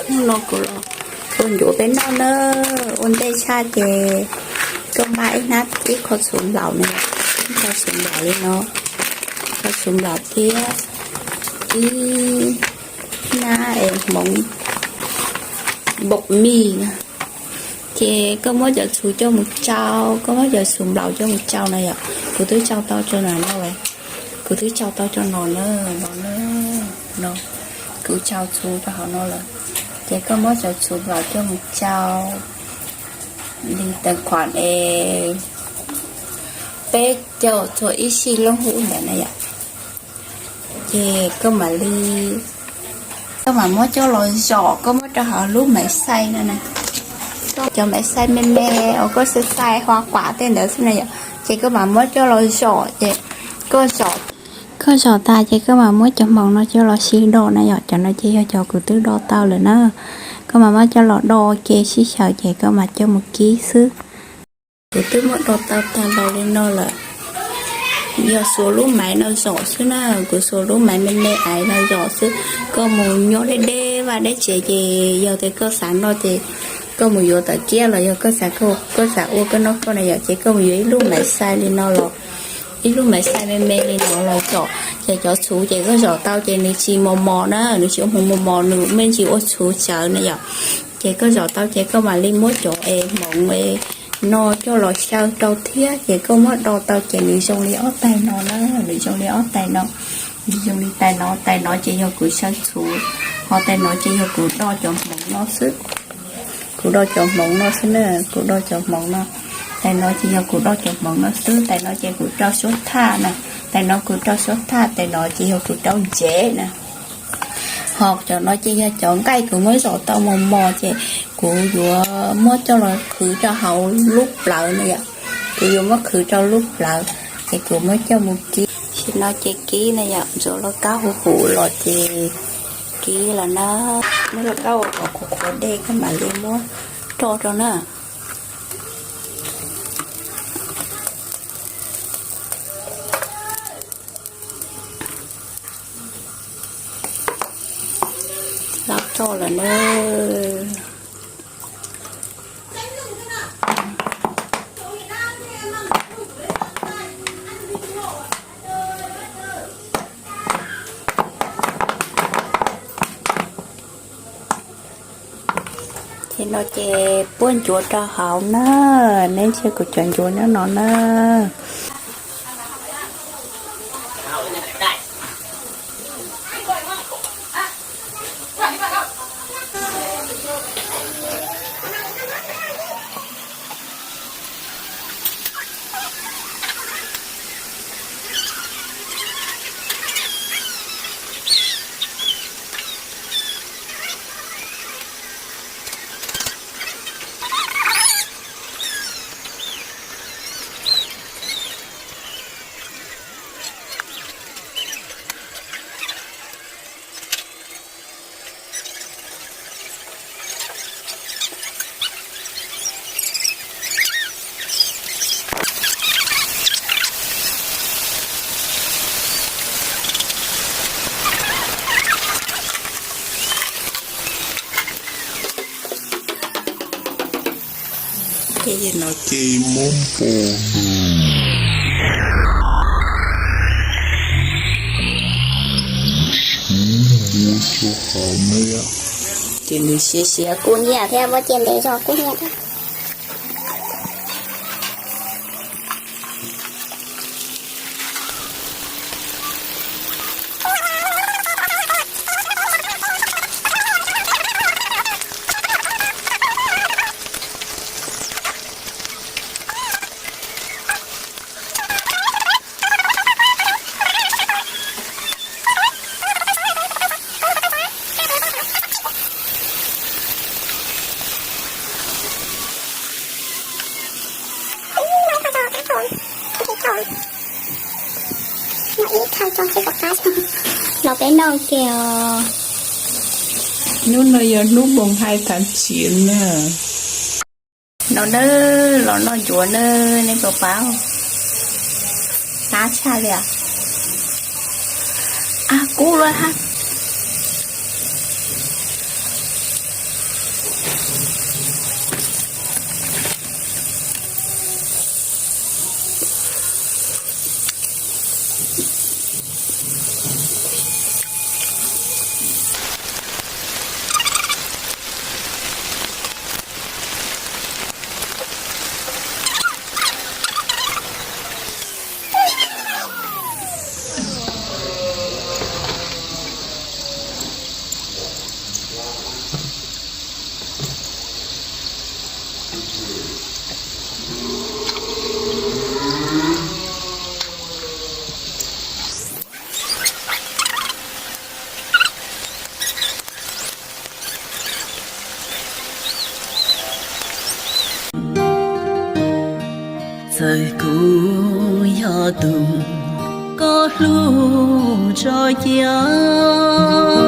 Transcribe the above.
Hnub no kuv los ua ncuav peb noj na. Ua ntej tshaj ces koj npaj ib hnab, ib qho txhuv nplaum na, ib qho txhuv nplaum li no, qho txhuv nplaum thiab ib hnab es hmoov npaum mis na. Ces koj muab cov txhuv coj mus tsau, koj muab cov txhuv nplaum coj mus tsau na yom. Kuv twb tsau tau rau no na, kuv twb tsau tau rau no na, no na, no, kuv tsau txhuv rau hauv no lawm. Ces koj muab cov txhuv nplaum coj mus tsau li tawm khuam es peb caug txog ib sij loob hub ntawd na yom. Ces koj mam li, koj mam muab coj los zom, koj muab rau hauv lub maiv xais no na. Cov maiv xais me me uas koj xais xais hoa quả tej ntawd xwb na yom. Ces koj mam muab coj los zom ces koj zom, koj zom tas ces koj mam muab cov hmoov no coj los sib do na yom. Cov no ces yog cov kuv twb do tau lawm na. Koj mam muab coj los do ua ke sib xyaw ces koj mam coj mus kib xwb. Kuv twb muab do tau tag npaum li no lawm. Yog xuas lub maiv no zom xwb na, kuv xuas lub maiv me me ais no zom xwb. Koj mus nyob deb deb vaj deb tsev ces yog tias koj xav noj ces koj mus yuav tawm kiab los yog koj xav, koj xav ua koj noj koj na yom, ces koj mus yuav ib lub maiv xais li no los, ib lub maiv xais me me li no los zom. Ces cov txhuv ces koj zom tau ces nws tsis mos mos na, nws tsis ua hmoov mos mos, nws me ntsis ua txhuv tsawv na yom. Ces koj zom tau ces koj mam li muab cov es hmoov no coj los xyaw rau thiab ces koj muab do tau ces nws zoo li ob tais no na, nws zoo li ob tais no, nws zoo li tais no, tais no ces yog kuv xyaw txhuv, ho tais no ces yog kuv do cov hmoov no xwb. Kuv do cov hmoov no xwb na, kuv do cov hmoov no. Tais no ces yog kuv do cov hmoov no xwb, tais no ces kuv rau suab thaj na, tais no kuv rau suab thaj, tais no ces yog kuv rau ntsev na. Ho cov no ces yog cov nqaij kuv muab zom tau mos mos ces kuv yuav muab coj los qhwv rau hauv lub plawv na yom. Kuv yuav muab qhwv rau lub plawv ces kuv muab coj mus kib. Tam sim no ces kib na yom, ntxuav lauj kaub huv huv los ces kib lawm na. Muab lauj kaub ua kom qhuav qhuav dej koj mam li muab roj rau na. Los roj lawm na. Ces no ces puab ncuav rau hauv na, neb ntsia kuv cov ncuav nyob no na. Ces no ces muab npo, npo rau hauv na. Ces nws siav siav kub hnyiab thiab, muab ciaj ntev zog kub hnyiab thiab. Los peb noj kiag os. Hnub no yog hnub moos hais thav tsiv na. No na, los noj ncuav na, nej puas paub? Qab tshaj li os. Ab, kub lawm hab. Kuv yog tus koj hlub tso cia.